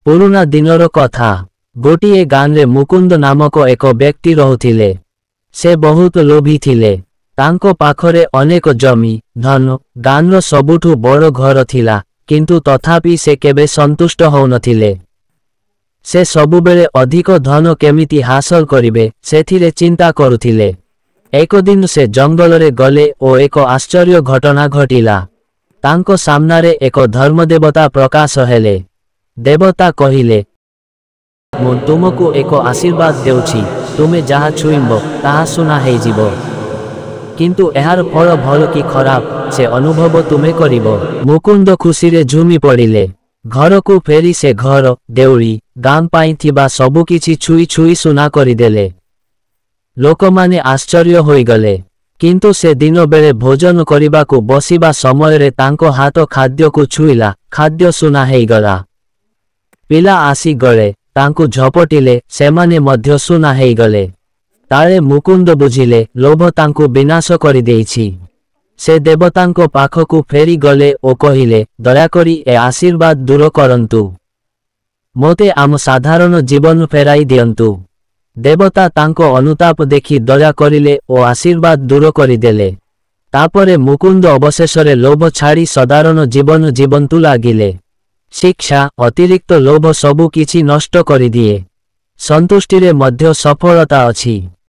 ପୁରୁଣା ଦିନର କଥା। ଗୋଟିଏ ଗାଁରେ ମୁକୁନ୍ଦ ନାମକ ଏକ ବ୍ୟକ୍ତି ରହୁଥିଲେ। ସେ ବହୁତ ଲୋଭୀ ଥିଲେ। ତାଙ୍କ ପାଖରେ ଅନେକ ଜମି, ଧନ, ଗାଁର ସବୁଠୁ ବଡ଼ ଘର ଥିଲା, କିନ୍ତୁ ତଥାପି ସେ କେବେ ସନ୍ତୁଷ୍ଟ ହେଉନଥିଲେ। ସେ ସବୁବେଳେ ଅଧିକ ଧନ କେମିତି ହାସଲ କରିବେ ସେଥିରେ ଚିନ୍ତା କରୁଥିଲେ। ଏକଦିନ ସେ ଜଙ୍ଗଲରେ ଗଲେ ଓ ଏକ ଆଶ୍ଚର୍ଯ୍ୟ ଘଟଣା ଘଟିଲା। ତାଙ୍କ ସାମ୍ନାରେ ଏକ ଧର୍ମଦେବତା ପ୍ରକାଶ ହେଲେ। ଦେବତା କହିଲେ, ମୁଁ ତୁମକୁ ଏକ ଆଶୀର୍ବାଦ ଦେଉଛି, ତୁମେ ଯାହା ଛୁଇଁବ ତାହା ସୁନା ହେଇଯିବ। କିନ୍ତୁ ଏହାର ଫଳ ଭଲ କି ଖରାପ ସେ ଅନୁଭବ ତୁମେ କରିବ। ମୁକୁନ୍ଦ ଖୁସିରେ ଝୁମି ପଡ଼ିଲେ। ଘରକୁ ଫେରି ସେ ଘର, ଦେଉଳି, ଗାଁ ପାଇଁ ଥିବା ସବୁକିଛି ଛୁଇଁ ଛୁଇଁ ସୁନା କରିଦେଲେ। ଲୋକମାନେ ଆଶ୍ଚର୍ଯ୍ୟ ହୋଇଗଲେ। କିନ୍ତୁ ସେ ଦିନ ବେଳେ ଭୋଜନ କରିବାକୁ ବସିବା ସମୟରେ ତାଙ୍କ ହାତ ଖାଦ୍ୟକୁ ଛୁଇଁଲା, ଖାଦ୍ୟ ସୁନା ହେଇଗଲା। ପିଲା ଆସି ଗଲେ, ତାଙ୍କୁ ଝପଟିଲେ, ସେମାନେ ମଧ୍ୟ ସୁନା ହେଇଗଲେ। ତାଳେ ମୁକୁନ୍ଦ ବୁଝିଲେ, ଲୋଭ ତାଙ୍କୁ ବିନାଶ କରିଦେଇଛି। ସେ ଦେବତାଙ୍କ ପାଖକୁ ଫେରିଗଲେ ଓ କହିଲେ, ଦୟାକରି ଏ ଆଶୀର୍ବାଦ ଦୂର କରନ୍ତୁ। ମୋତେ ଆମ ସାଧାରଣ ଜୀବନ ଫେରାଇ ଦିଅନ୍ତୁ। ଦେବତା ତାଙ୍କ ଅନୁତାପ ଦେଖି ଦୟା କରିଲେ ଓ ଆଶୀର୍ବାଦ ଦୂର କରିଦେଲେ। ତାପରେ ମୁକୁନ୍ଦ ଅବଶେଷରେ ଲୋଭ ଛାଡ଼ି ସାଧାରଣ ଜୀବନ ଜୀବନ୍ତୁ ଲାଗିଲେ। ଶିକ୍ଷା: ଅତିରିକ୍ତ ଲୋଭ ସବୁ କିଛି ନଷ୍ଟ କରିଦିଏ। ସନ୍ତୁଷ୍ଟିରେ ମଧ୍ୟ ସଫଳତା ଅଛି।